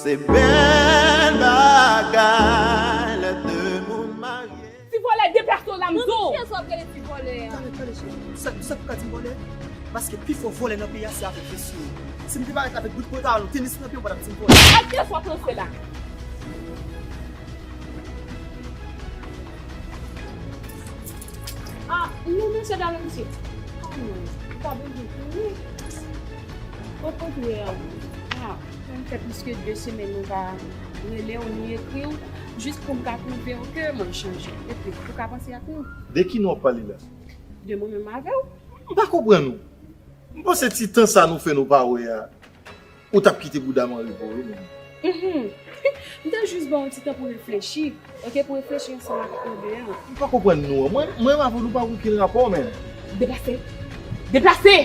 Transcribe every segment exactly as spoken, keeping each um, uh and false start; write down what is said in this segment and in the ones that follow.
Se bèl bagay lè de moun marye. Ti vòlè, deplase w la, m di w. Kiyès w ap rele ti vòlè a? Tande, tande, cheri. Sa, sa pou ka di m vòlè? Paske pi fò vòlè nan peyi a se avèk mesye yo. Si m te parèt avèk bout pantalon, tenis nan pye, w pa t ap di m vòlè. Ak kiyès w ap ranse la? Ah, non, mesye Dalonji. Ah, non. Ou pa bezwen konnen. Okontrè, ah, sa fè plis ke de semèn nou pa rele w ni ekri w, jis pou m ka pwouve w ke mwen chanje. Epi, ou ka panse ak nou. De ki nou ap pale la? De mwen menm avè w. M pa konprann ou. M panse ti tan sa nou fè nou pa wè a, ou t ap kite bouda mare pa w wi, menm. Mhm. M te jis ba w yon ti tan pou reflechi, oke, pou reflechi ansanm avèk nou de a. M pa konprann nou an. Mwen, mwen menm avè w nou pa gen okenn rapò, menm. Deplase! Deplase!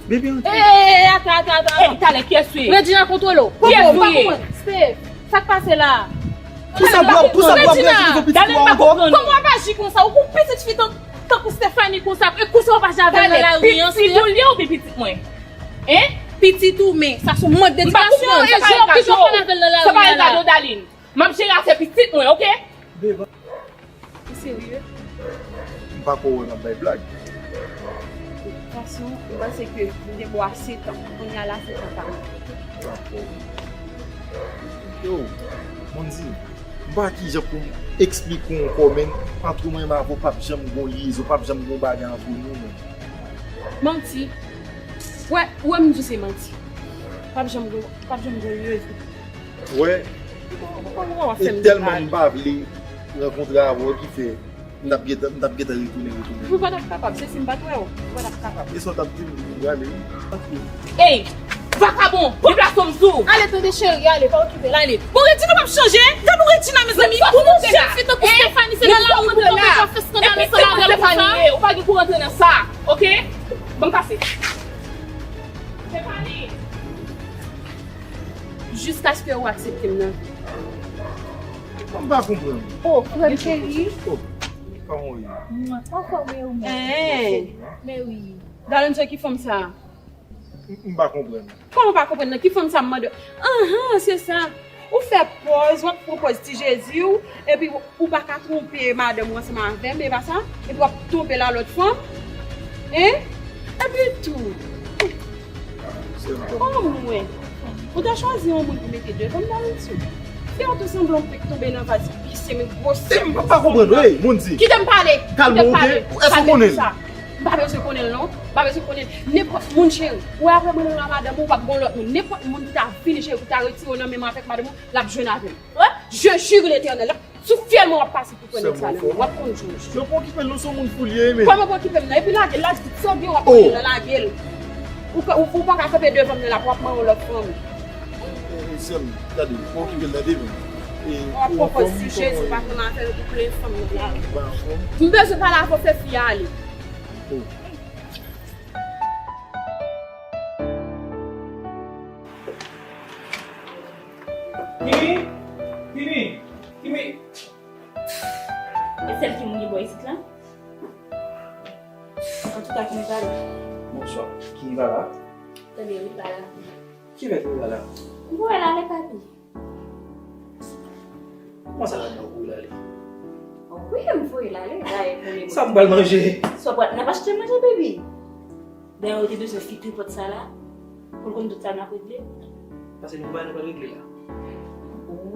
Baby, antre. Ey, ey, ey, ey, ata, ata, ata. Ey, talè, kiyès ou ye? Regina, kontwole w. Kiyès ou ye? Steve, sa k pase la? Pou sa bwa, pou sa bwa, Regina, pou pitit ou ankò? Kòman w ap aji konsa? Ou gon pitit fi tan Tankou Stephanie konsa, e konsa w pa janm avè l nan lari an, pitit ou li oubyen pitit mwen? Hein? Pitit ou, men sa se yon mank dedikasyon, e jan w kite w fè avè l nan lari an la. Sa pa yon kado, Daline. M ap jere afè pitit mwen, oke? Ou serye? M pa kwè w ap bay blag. De tout fason, m panse ke m te ba w ase tan. Kounye a la, se tan pa m. Yo, Mondy, m pa kijan pou m eksplike w ankò, men antre mwen avè w p ap janm gon lyezon, p ap janm gon bagay antre nou, men. Manti. Wè, wè m di w se manti. P ap janm gon, p ap janm gon lyezon. Wè, e tèlman m pa vle rankontre avè w ki fè m t ap gentan, m t ap gentan retounen, retounen. Ou pa t ap kapab, se si m pa t wè w, ou pa t ap kapab. E sa w t ap di m, m prale wi. Ey, vakabon, deplase w m di w. Ale, tande cheri, ale, pa okipe l, ale. Bon, Regina p ap chanje. Gad yon Regina, mezanmi. Pou yon jèn fi tankou Stephanie, se nan lari pou tonbe pou al fè eskandal ansanm avè l konsa. Ou pa gen pou rantre nan sa, oke? Ban m pase. Stephanie. Jiskaske ou aksepte m nan vi. M pa konprann. Oh, frè m cheri. Oh, kòman w ye? Mwen, anfòm e ou menm? Hein. Men wi. Dalonje, ki fanm sa? M, m pa konprann. Kòman w pa konprann nan? Ki fanm sa m mande w? Anhan, se sa. Ou fè pòz, w ap pran pòz ti Jezi w, epi ou pa ka twonpe madanm ou ansanm avè m, e pa sa? Epi w ap twonpe l a lòt fanm? Hein? Epi tou, oh mwen, ou ta chwazi yon moun pou mete devan m nan lit sou. Fè yon tou sanblan w tonbe nan vaz visye, men gwo sèm. M pa konprann, ey, Mondy. Kite m pale. Kalme w, oke? Èske w konnen l? M pa bezwen konnen l non. M pa bezwen konnen l. Nenpòt moun, cheri. Ou wè apre mwen nan madanm ou, w ap gon lòt moun. Nenpòt moun ki ta vini, cheri, pou ta retire w nan men m avèk madanm ou, l ap jwenn avè m. Wè? Je jure l'Éternel, l ap sou fyèl mwen w ap pase pou pran nèg sa nan men m. W ap konn jou. Yo pa okipe l non, se yon moun fou l ye, men. Kòman pa okipe m nan? Epi lage l, lage l, sa w gen w ap konnen nan lage l. Ou ka, ou, ou pa ka kanpe devan m nan la pou w ap manyen yon lòt fanm. E, e, sè m, gade, pa okipe l nan devan. E, w ap pran pòz ti Jezi, w pa konn afè yo pou plen fanm nan la. M bezwen pale avè w, fè fi a ale. Oh. Kimi? Kimi? Kimi? E sèl Kimi ki bò isit la? Antouka, Kimi pa la. Bonswa. Kimi pa la? Tande, wi, pa la. Kilè Kimi pa la? M voye l ale, papi. Kòman sa la, nan voye l ale? Wi, m voye l ale, dayè konnen. Sa m pral manje? Sa w pral, n ap achte manje, baby. Dayè, ou te bezwen fi tripòt sa la, pou l konn tout sa n ap regle. Paske nou pa, nou pral regle la.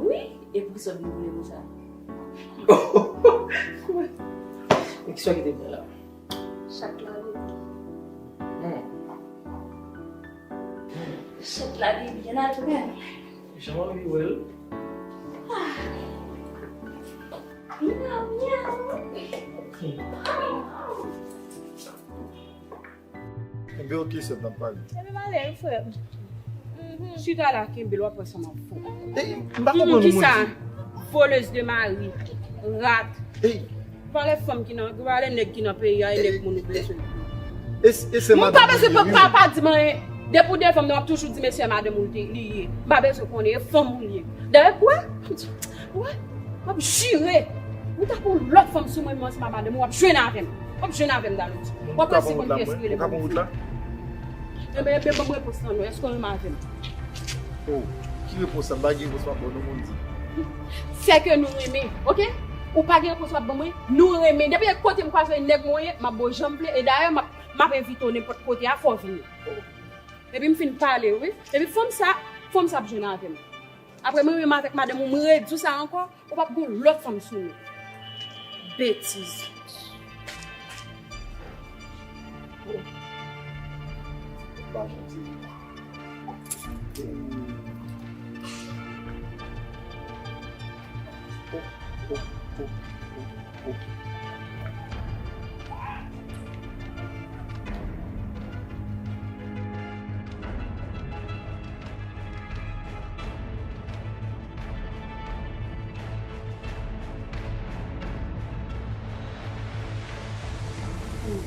Wi, e poukisa w vin boule konsa? Men kisa w kite m la? Chat la, baby. Hmm. Chat la, baby, y en a tout. Jan m anvi wè l. Ah. Miaw, miaw. Enben, oke, sè m, n ap pale. Enben, m ale wi, frè m. Mhm. Chita la, kenbe l, w ap wè sa m ap fè w. Ey, m pa konprann ou, Mondy. Volèz de mari, rat. Ey. Valè fanm ki nan, valè nèg ki nan peyi a, e nèg moun ou bezwen. E, e se madanm ou li ye, wi. M pa bezwen pa, pa, pa di m anyen. Depi w devan m nan, w ap toujou di mesye madanm ou li ye. M pa bezwen konnen, e fanm ou li ye. Dayè, wè, wè, w ap jire. Ou ta pran lòt fanm sou mwen, mwen se pa madanm ou, w ap jwenn avè m. W ap jwenn avè m, Dalonji. W ap wè si konn kiyès ki rele m. Ou ka pran wout la? Ebyen, ebyen, ban m repons lan non. Èske w renmen avè m? Oh, ki repons sa? M pa gen repons m ap ba w non, Mondi. Sèke nou renmen, oke? Ou pa gen repons w ap ban mwen? Nou renmen. Depi kote m kwaze nèg mwen ye, m ap ba w jan m vle. E dayè, m ap, m ap envite w nenpòt kote a, fò w vini. Epi m fin pale, wi. Epi fanm sa, fanm sa ap jwenn avè m. Apre mwen menm avèk madanm ou, mwen redi w sa ankò, ou p ap gen lòt fanm sou nou. Betiz. Pa janti.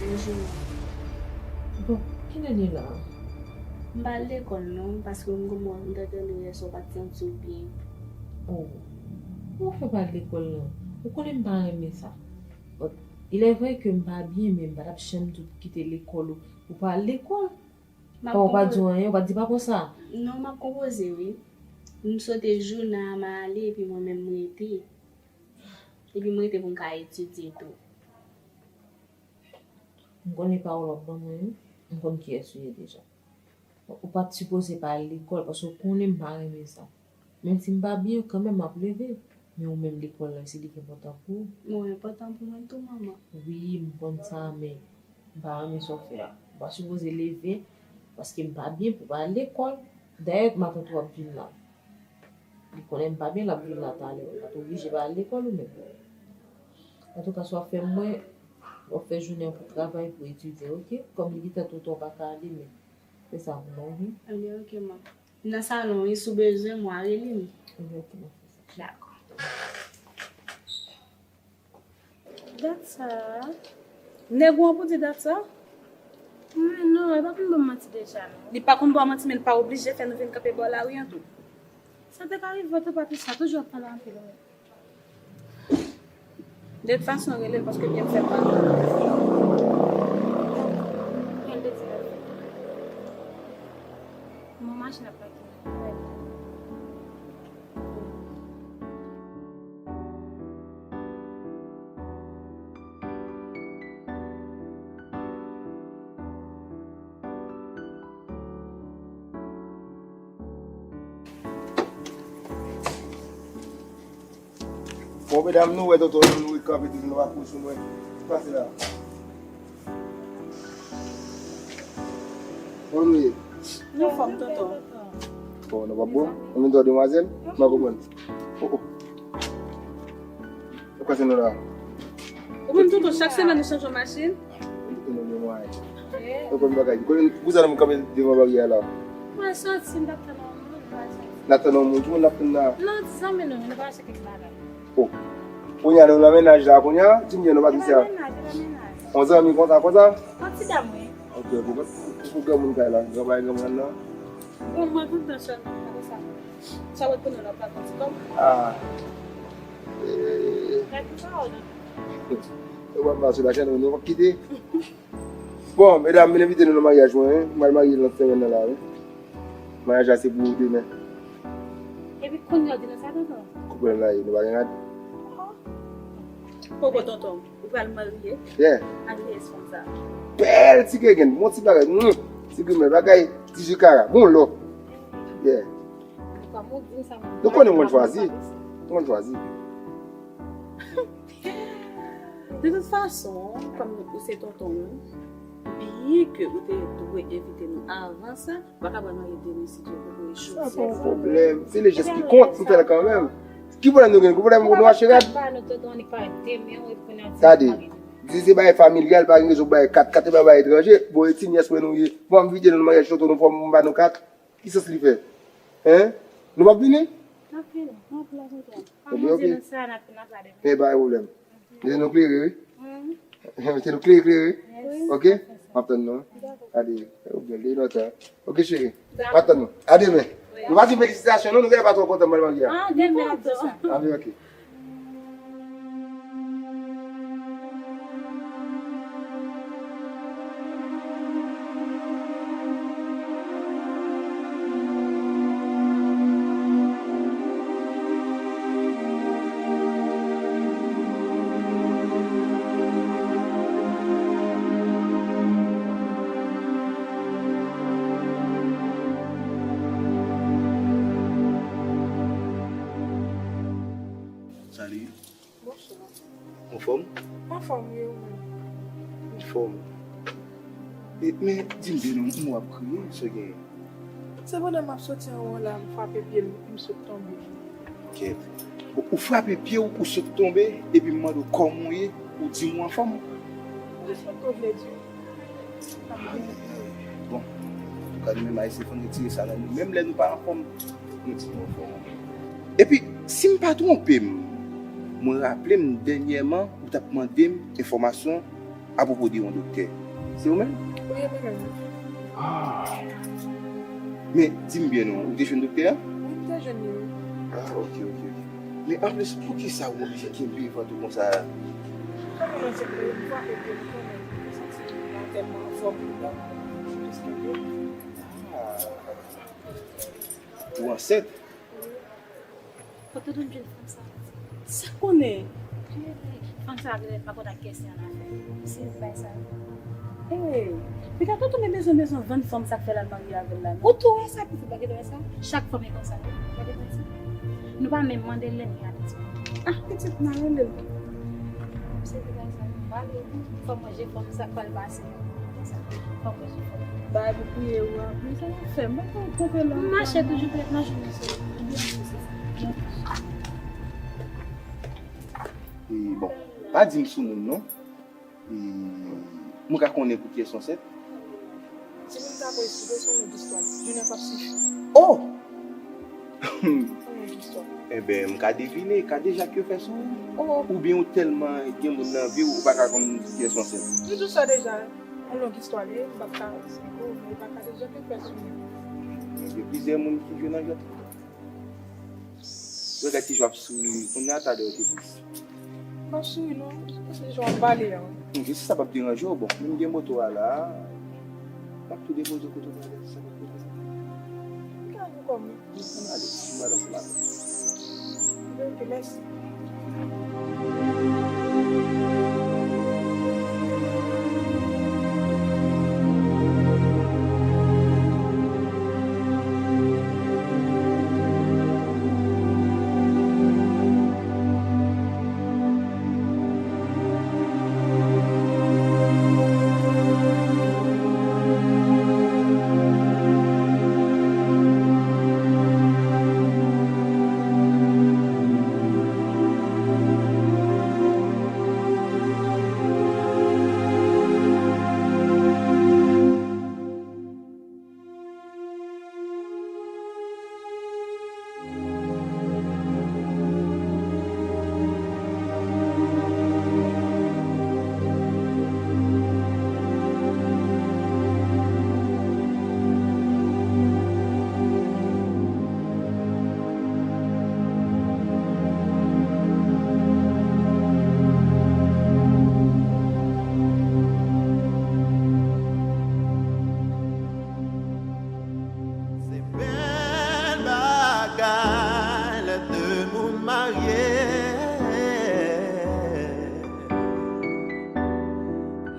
Bonjou. Bon, kilè li la? M pa al lekòl non, paske m gon mwen m t antann ou yè swa w pa t santi w byen. Oh, kòman w fè pa al lekòl lan? Ou konnen m pa renmen sa. Bon, il est vrai ke m pa byen, men m pa t ap janm di w pou kite lekòl ou, ou pa al lekòl. Papa w pa di w anyen, ou pa t di papa w sa? Non, m ap konpoze, wi. M sote jounen an, m ale, epi mwen menm m rete. Epi m rete pou m ka etidye tou. M konnen pawòl w ap ban mwen, wi. M konn kiyès ou ye deja. Ou pa t sipoze pa al lekòl, paske w konnen m pa renmen sa. Menm si m pa byen, kanmenm m ap leve. Men ou menm lekòl la, se li ki enpòtan pou ou. Bon, enpòtan pou mwen tou, manman. Wi, m konn sa, men m pa renmen sa w fè a. Ou pa sipoze leve, paske m pa byen pou w pa al lekòl. Dayè, matant ou ap vin la. Li konnen m pa byen, l ap vin la talè. Ou pa t oblije pa al lekòl ou menm. Antouka, sa w ap fè m wè, w ap fè jounen an pou travay, pou etidye, oke? Kòm li gentan twò ta, w pa ka ale, men fè sa pou mwen, oke? Ebyen, oke, manman. M nan salon, wi, si w bezwen mwen, rele m. Ebyen, oke, m ap fè sa. Dakò. Dat sa? Nèg ou an pou di dat sa? Men non, li pa konn ba w manti deja, non. Li pa konn ba w manti, men li pa oblije fè nou vin kanpe bò lari an tou. Sa te ka rive w tou, Patricia, toujou ap pale anpil, wi. De tout fason, rele l paske byen m fè mal. Kèl de ti nèg? Bon, machin ap pake. Bon, medam, nou wè tonton nou, nou kanpe toujou, nou pa kouri sou mwen. Pase la. Kòman nou ye? Nou fòm, tonton. Bon, nou pa bon? Nou vin tande demwazèl? M pa konprann. Oh, oh. Ou kwè se nou la? Ou menm tonton, chak semèn nou chanje yon machin? Ou konnen nou gen mwayen. Ou konn bagay. Ou konnen pou sa nou kanpe devan baryè a la. Mwen soti, m t ap tann yon moun, mwen soti. N ap tann yon moun, ki moun n ap tann la? Non, ti zanmi nou, nou pral achte kèk bagay. Oh. Kounye a nou nan mennaj la, kounye a, di m byen nou Patricia. E pa mennaj, e pa mennaj. Yon zanmi konsa, konsa? Yon ti dam, wi. Ok, ok. Ou pou granmoun kay la, granmay granmoun nan. Bon, mwen kontan sèlman, pa konsa. Sa w ap pran nan la pa konsa kòm. Ah. Eh. Gad pou sa w nan. Yo pa mache la, nou, nou p ap kite. Bon, medam, mwen envite nou nan maryaj mwen, wi. Mwen al marye nan semèn nan la, wi. Maryaj la se pou demen. Epi kounye a w di nou sa, tonton? Ki pwoblèm la ye, nou pa gen rad? Poko, tonton. Ou pral marye? Yeah. Ak kiyès fanm sa? Bèl ti grenn, bon ti bagay. Mm. Ti grenn, bagay, ti jikara. Bon lò. Yeah. Kòm ou di sa, nou konnen mwen chwazi. Mwen chwazi. De tout fason, kòm ou se tonton mwen, byen ke ou te dwe envite nou avan sa, ou pa ka pral marye demen si Dye vle pou jodi a. Sa pa yon pwoblèm. Se le jès ki kont, m fè l kanmenm. Ki pwoblèm nou gen? Ki pwoblèm nou achte rad? Gade, si se bagay familyal, pa gen rezon pou bay kat. Kat se pa bagay etranje. Bon, e ti nyès mwen nou ye. Bon, m envite nou nan maryaj tonton nou, fò m ba nou kat. Ki sans li fè? Hein? Nou p ap vini? N ap vini. N ap la tonton. Ebyen, ok. An Bondye nou sa, n ap, n ap la demen. Men pa gen pwoblèm. Lè nou klere, wi. Lè nou klere, klere, wi. Ok? M ap tann nou. Gade, ou bèl, de lontan. Ok, cheri. M ap tann nou. A demen. Nou pa di felisitasyon, non, nou gen pa twò kontan, m al marye a. A demen, ap di sa. A, men, ok. Anfòm, wi, ou menm? Anfòm. E, men, di m byen non, m wè w ap kriye, sa w genyen? Se pandan m ap soti anwo la, m frape pye m, m sot tonbe. Kèt. Bon, ou frape pye w, ou sot tonbe, epi m mande w kòman w ye, ou di m ou anfòm. Ou di sa w vle di. Bon, antouka, nou menm Ayisyen, fò n retire sa nan nou. Menm lè nou pa anfòm, nou di nou anfòm. Epi, si m pa twonpe m, mwen raple m dènyèman, ou t ap mande m enfòmasyon apwopo de yon doktè. Se ou menm? Wi, e mwen menm. Ah! Men, di m byen non, ou te jwenn doktè a? Wi, m te jwenn li, wi. Ah, ok, ok, ok. Men anplis, poukisa ou oblije kenbe vant ou konsa? Kòman mwen se pou m frape pye m konnen, m santi m pa tèlman anfòm pou m jis kenbe. Ah. Ou ansent? Kote w jwenn fanm sa? Sa konnen? Fanm sa genlè pa konn ak kèsyon an afè. Se bay sa. Hey, piga tonton men bezwen bezwen vann fanm sa k fè l al marye avè l la non. Ou tou wè sa, pitit, pa gentan wè sa? Chak fanm e konsa wi. Pa gentan wè sa? Nou pa menm mande l lè n gen apeti. Ah, pitit, n a rele l. Se bagay sa, m pale. Fò m manje fanm sa k pral pase. Fò m manje fanm. Bagay pou kriye ou a. Men sa w ap fè? M pa konn konprann la. M mache toujou, pèt mache. E bon, pa di m sou moun non. E mwen ka konnen pou kiyès w ansent? Si moun ta pral esplike, se yon lòt istwa. Jounen p ap sifi. Oh! Se yon lòt istwa. Enben, m ka devine, ka deja ke fè sou ou. Oh! Oubyen ou tèlman gen moun nan vi w, ou pa ka konn kiyès w ansent. M di w sa deja, yon long istwa li ye, m p ap ka esplike w, men ou pa ka deja ke fè sou ou. Gen plizyè moun ki jwe nan jwèt la. Yo gad kijan w ap souri. Kounye a talè w te tris. M pa souri non. Se jan w ap pale a. Ok, si sa p ap deranje w, bon, menm gen moto a la. M ap tou depoze w kote w prale, si sa p ap deranje w. M ka ale kò m wi. Ann ale, m al ansanm avè w. Ok, mèsi. Se bèl bagay lè de moun marye.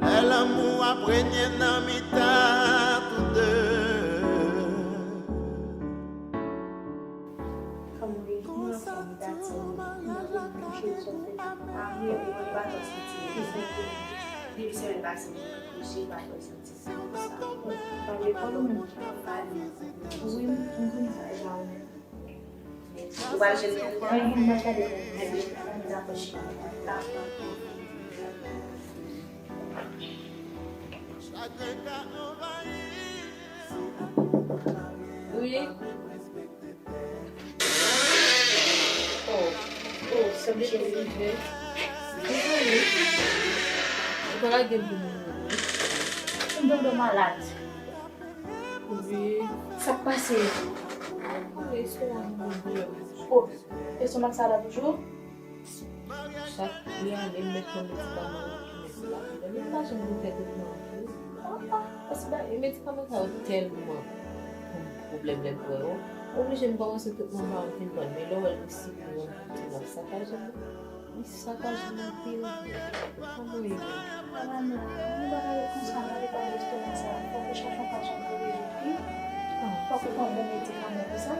Lè lanmou ap renye nan mitan tou de. Kòm ou ye, nou anfòm, dati, nou anfòm, cheri, sa w fè, marye, ou konn pa twò santi, depi semèn pase, mwen kouche, pa twò santi. Pale, pale, ou menm ki ap pale. Wi, m konn sa deja, wi. Ou pral jwenn mwen, mwen, mwen, mwen, mwen, mwen, mwen, mwen, wi. Oh, oh, sè m cheri rive. Mezanmi, ou pa lage m pou moun yo, non. M tonbe malad. Wi. Sa k pase? Mwen konnen estomak mwen doulè. Oh, estomak sa la toujou? Chak de ane, m mèt pran medikaman yo ki mèt la. Men m pa janm vin fè tretman an tou. Ah, ah, paske ba, medikaman sa yo tèlman pwoblèm lè m pran yo. Oblije m kòmanse tretman pa m fin pran. Men lè w wè l riske pou yon ti nòf sakaje m. Li sakaje m anpil. Kòman w ye menm? Mama, nou pa ka ret konsa, nou ale pale estomak sa. Fòk ou chache yon fason pou rele l, wi. Ah. Fòk ou pran bon medikaman pou sa.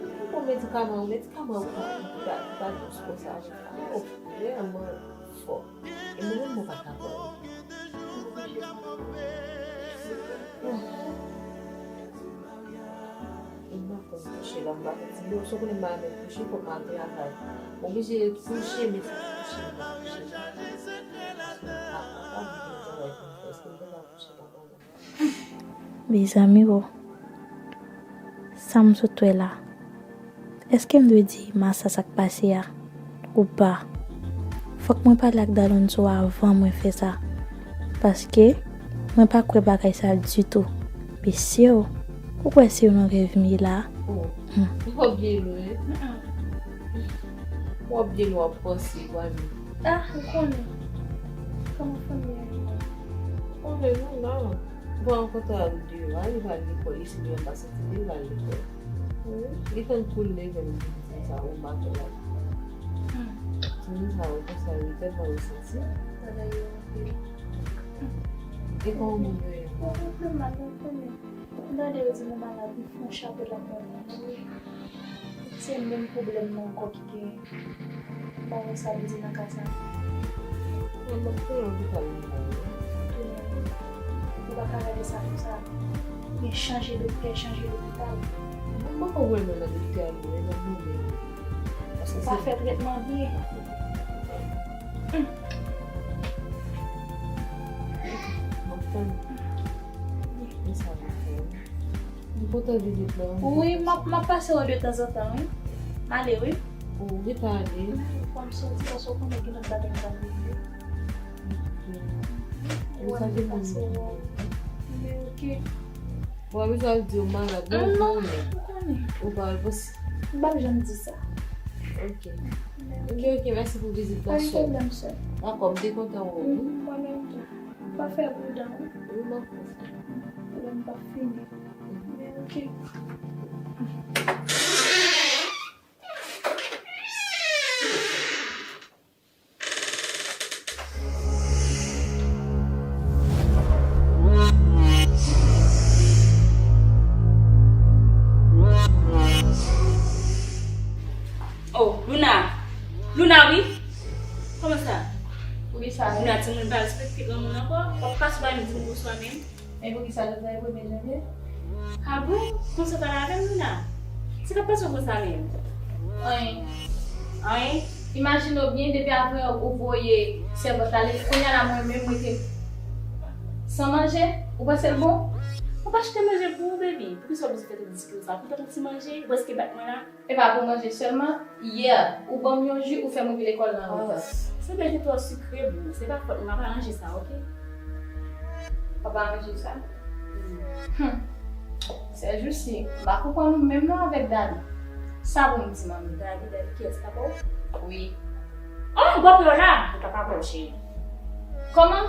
Yon bon medikaman, medikaman pa, pa, pa dous konsa. Oh, vrèman. fò. E mwen menm, mwen pa ka wè w. Mwen oblije pa wè w. Mwen pa konn kouche la, m pa konn si, bon, si w konnen m pa renmen kouche, fòk m al travay. M oblije kouche, men fòk m kouche, m pa kouche. M pa kapab, mwen travay pou m fè, èske m te ka kouche la? Mezanmi o, sa m sot wè la, èske m dwe di Massa sa k pase a ou pa? Fòk mwen pale ak Dalonso avan mwen fè sa, paske mwen pa kwè bagay sa ditou. Mesye o, ou kwè se yon rèv m ye la? Oh, hmm. Ou byen lwen. W ap byen w ap panse, Wani. Ah, ou konnen. Kòman fanmi a ye? Konnen nou la. Bon, rankontre a nou deyò a, li pral lekòl isi, li anba soti, li pral lekòl. Wi. Li tann pou l leve, li di sa, ou maten la. Hmm. Timoun sa yo konsa, yo tèlman yo santi. Bagay yo anpil. E kòman moun yo ye? Yo anpil mal, yo konnen. Gade yo di nou malad, nou fè yon chapo la pou nou. Se menm pwoblèm nan ankò ki genyen. Bon, sa vle di nan ka sa. Mwen, mwen tounen lopital mwen. Tounen. Ou pa ka gade sa konsa. Men chanje doktè, chanje lopital. Mwen, mwen pa wè mwen nan doktè a, mwen nan mwen. Paske pa fè trètman byen. Mwen kontan. Mwen sa mwen fè. M kontan vizit la. Wi, m ap, m ap pase wè de tanzantan, wi. M ale, wi. Ou gentan ale. Fò m soti, paske w konnen gen lòt bagay m pral regle. Ok. Ou wè m pase wè w. Men ok. Ou pa bezwen al di w malad, non, ou konnen. Ou pa al panse. M p ap janm di sa. Ok. Men ok. Ebyen, ok, mèsi pou vizit la, chè. Pa gen pwoblèm, sè. Dakò, m te kontan wè w, wi. Mwen menm tou. Pa fè bouda, wi. Wi, m ap fè sa. Pwoblèm pa fini. Men ok. Oh, Luna! Luna, wi! Kòman sa? Poukisa? Luna, timoun pa respekte granmoun ankò. W ap pase w pa menm di m bonswa menm. Men poukisa jodi a e premye janvye? Ah bon? Konsa pale avè m, Luna? Sa k ap pase w konsa menm? Anyen. Anyen? Imajine w byen, depi avan yè ou voye sèvant la, kounye a la mwen menm mwen te san manje, ou panse l bon? Ou pa achte manje pou ou, baby. Poukisa w bezwen fè tout diskou sa? Pou tèt yon ti manje, ou prèske bat mwen la. E pa pou manje sèlman, yè, ou ban m yon ji, ou fè m rive lekòl nan reta. Oh, sanble te twò sikre, boo. Se pa fòt mwen, m ap aranje sa, ok? W ap aranje sa? Hmm. Sèjousi, m pa konprann ou menm non avèk Dali. Sa pou m di manmi? Dali, Dali kiyès, papa w? Wi. Oh, bòpè w la! Ou pa papa w, cheri. Kòman?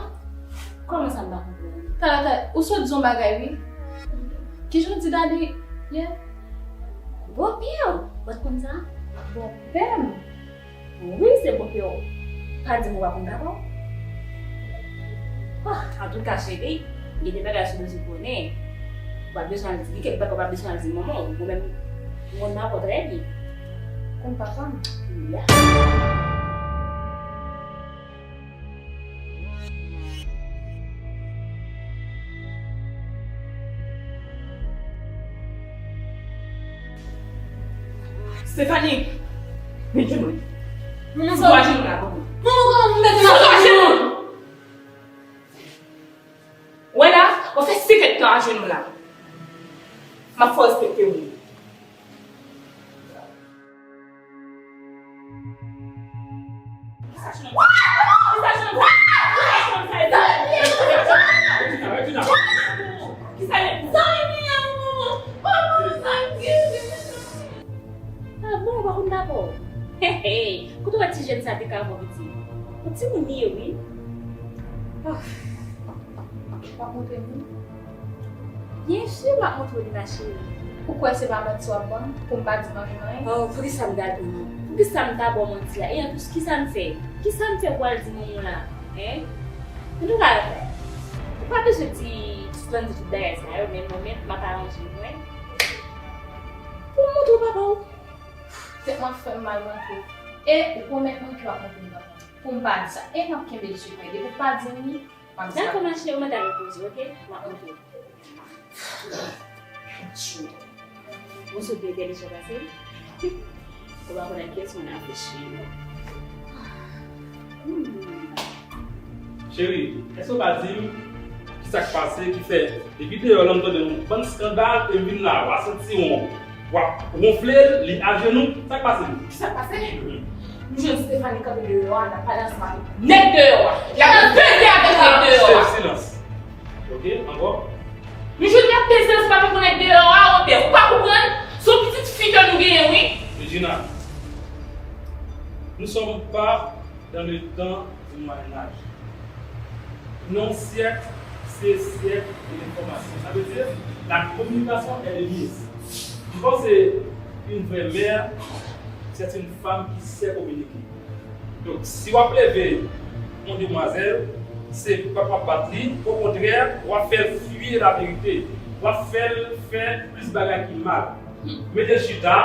Kòman sa m pa konprann? Tande, tande, ou sot di yon bagay, wi. Kijan w di Dali yè? Bòpè w! Ou pa t konn sa? Bòpè m? Wi, se bòpè w. Pa di m ou pa konn papa w. Oh, antouka, cheri, gen de bagay sou bezwen konnen. Ou pa bezwen al di, gen kèk bagay ou pa bezwen al di manman w. Mwen menm, m konn papa w trè byen. Konn papa m? Wi. Stephanie! Men jenou. Manman, sa w ajenou la, manman. Manman, kòman pou m mete m ajenou? Wè la, w ap fè senkant tan ajenou la. M ap fè w respekte w. Ah bon, ou pa konn papa w? Hey, hey. Kote w wè ti jèn sa te ka pran piti? Yon timoun li ye, wi. Ah. W ap montre m li? Byen si w ap montre w li, ma chérie. Ou kwè se pa manti w ap ban m pou m pa di manmi anyen? Oh, poukisa m gade w? Poukisa m ta ba w manti la? E anplis, kisa m fè? Kisa m fè pou w al di manman w la? Hein? Antouka, ou pa bezwen di, Sispann di tout bagay sa yo, men mwen menm, m ap aranje mwen pou m montre w papa w. Tèt mwen ap fè m mal, mwen tou. E ou pwomèt mwen ke w ap montre m papa m. Pou m pa di sa. E m ap kenbe l sekre. Depi w pa di m li, m ap di sa. Dakò, ma cheri, ou mande a repoze, oke? M ap montre w. Tchou. Ou sot de gade sa pase? Ou pa konn ak kiyès mwen afeche yo. Hmm. Cheri, èske w pa di m ki sa k pase ki fè depi deyò la m tande yon bann eskandal e m vin la, w a santi yon, w ap wonfle l, li ajenou, sa k pase? Ki sa k pase? M jwenn Stephanie kanpe deyò a, l ap pale ansanm avèk nèg deyò a. Y ap peze avèk nèg deyò a. Cheri, silans. Oke, ankò? M jwenn y ap peze ansanm avèk yon nèg deyò a, Robert. Ou pa konprann? Se yon pitit fi ke nou genyen, wi. Regina, nous sommes pas dans le temps du Moyen Âge. Non, siècle, c'est siècle de l'information. Ça veut dire, la communication est de mise. Je pense que une vraie mère, c'est une femme qui sait communiquer. Donk, si w ap leve yon demwazèl, se pa w ap bat li, okontrè, w ap fè l fiye laverite, w ap fè l fè plis bagay ki mal. Mete l chita,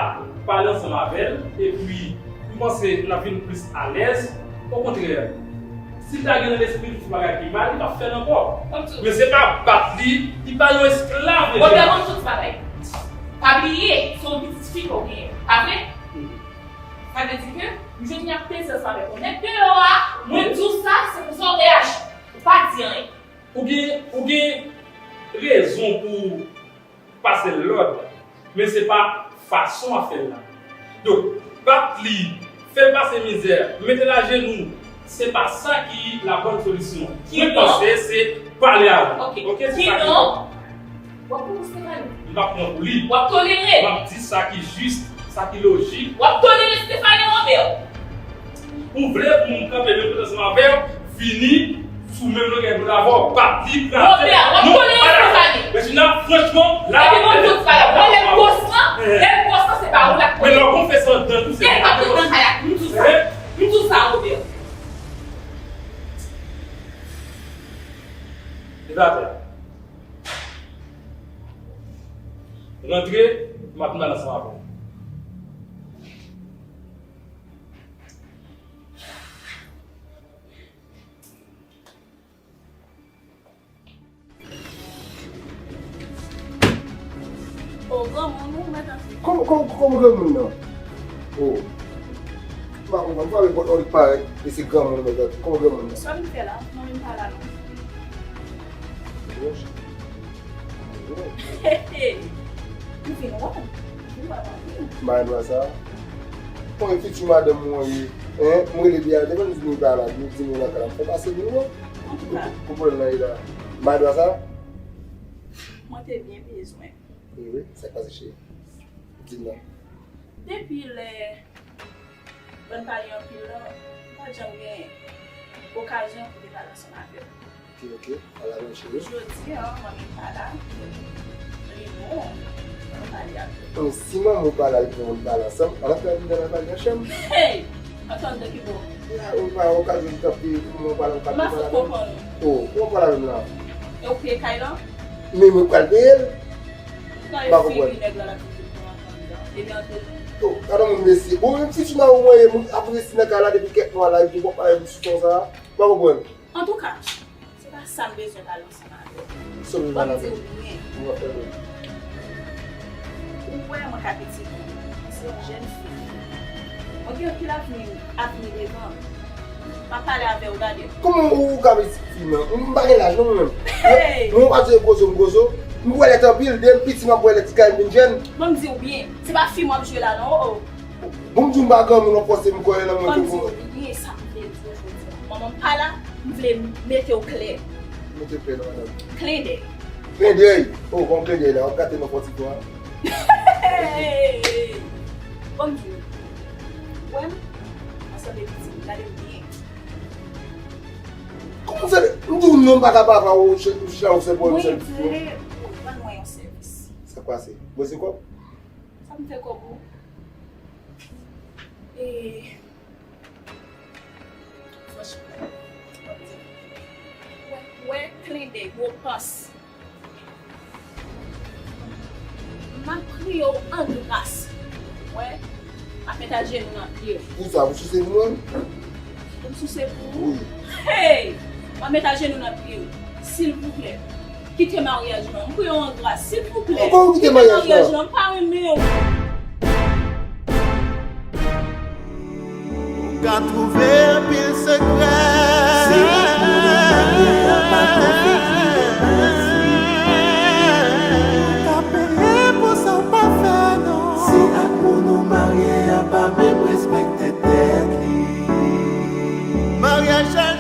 pale ansanm avè l, epi m panse l ap vin plis alèz. Okontrè, si l ta gen nan lespri l fè bagay ki mal, li p ap fè l ankò. Men se pa bat li, li pa yon esklav. Bon, men tout bagay. Pa bliye, se yon pitit fi ke w genyen, pa vre? Sa vle di ke m jwenn y ap peze ansanm avèk yon nèg deyò a, mwen di w sa, se konsa w reyaji. Ou pa di anyen. Ou gen, ou gen rezon pou w pase l lòd, men se pa fason w ap fè l la. Donk, bat li, fè l pase mizè, mete l ajenou, se pa sa ki la bòn solisyon. Mwen panse se pale avè l. Oke, se sa ki bon. W ap pran pou Stephanie? M p ap pran pou li. W ap tolere? M ap di sa ki jis, sa ki lojik. W ap tolere Stephanie, Robert? Ou vle pou m kanpe menm kote ansanm avè w, vini sou menm longè dwèt avè w, bat li, kraze? Robert, w ap tolere Stephanie? Regina, franchman, la. Epi mwen di w sa, mwen lè m gwòs lan, lè m gwòs lan, se pa ou l ap tolere. Men lè w konfese anndan tou, se... Lè m ap nan kay la, m di w sa. M di w sa, Robert. Leve atè. Rantre, m ap vin pale ansanm avè w. O, granmoun, ou mèt antre. Kòman, kòman, kòman granmoun nan? O. M pa konprann, m pa wè pòt la li parèt, e se granmoun mèt antre. Kòman granmoun nan? Sa m fè la, mwen menm pa la non. Ou vin wè m. Ou vin wè m. Madanm sa. Mwen fiti madanm mwen ye. Hein? Mwen rele byen, te konn di m pa la, di m nan kay la. Fè pase vin wè m. Antouka. Pou pwoblèm nan ye la. Madanm sa. Mwen te byen bezwen. Wi, wi. Sa k pase, cheri? Di m non. Depi lè Ban pale anpil lan, m pa t janm gen okazyon pou te pale ansanm avè w. Ok, ok. Pale avè m, cheri. Jodi a, manmi pa la. Li bon pou pale avè w. Bon, si manman w pa la, li bon pou n pale ansanm, ann al fè yon ti pale nan chanm. Hey! Antann de ki bò? La, ou pa okazyon pou kanpe, pou mwen pale, ou kanpe pale avè m. M pa fin konprann ou. Oh, kòman pale avè m la? E ou peye kay lan? Men mwen pral peye l. M pa konprann. Gade figi nèg la, l ap di l pran andan. Epi antre l. Oh, gade moun mesye. Bon, menm si ti mawo mwen ye, moun ap resi nan kay la depi kèk mwa la, epi w ap pale sou ton sa a. M pa konprann. Antouka, se pa sa m bezwen pale ansanm avè w. Sa w bezwen pale avè m? Ban m di w byen. Ou wè mwen ka pitit ou. Se yon jèn fi. Mwen gen anpil avni, avni devan m. M ap pale avè w, gade. Kòman ou ka pitit fi m nan? M pa gen laj non mwen menm. Hey! Mwen pa di gwozo m gwozo. M bwè lèt anpil, depi m piti m ap bwè lèt ti kay m vin jèn. Ban m di w byen, se pa fi m w ap jwe la non, oh, oh. Bon, m di w m pa granmoun, w ap fòse m kòye nan mwen tou. Ban m di w byen sa m vle di w jodi a. Manman m pa la, m vle mete w klè. Mete w klè nan madanm. Klendèy. Klendèy? Oh, bon klendèy la, w ap gate non fò ti fwa. Hey! Ban m di w. Ou wè m? Ansanm de pitit m, gade m byen. Kòman sa, m di w non, m pa ka papa w, ou chita ou se pwoblèm sèl pitit ou. Mwen vle ou rann mwen yon sèvis. Sa k pase? Mwen se kòb? Sa m fè kòb ou? E, franchman, wè, wè, klendèy, gwo pans. M ap priye w an gras. Wè, m ap met ajenou nan pye w. Pou sa, pou souse pou mwen? Pou m souse pou ou? Hey! M ap met ajenou nan pye w. Silvouplè, kite maryaj lan. M priye w an gras. Silvouplè, Ankò ou kite maryaj lan? M pa renmen w. Ou ka twouve anpil sekrè. Se la pou nou marye, pa konfini nan plis li. Ou ka peye pou sa w pa fè, non. Se ak pou nou marye a pa menm respekte tèt li. Maryaj la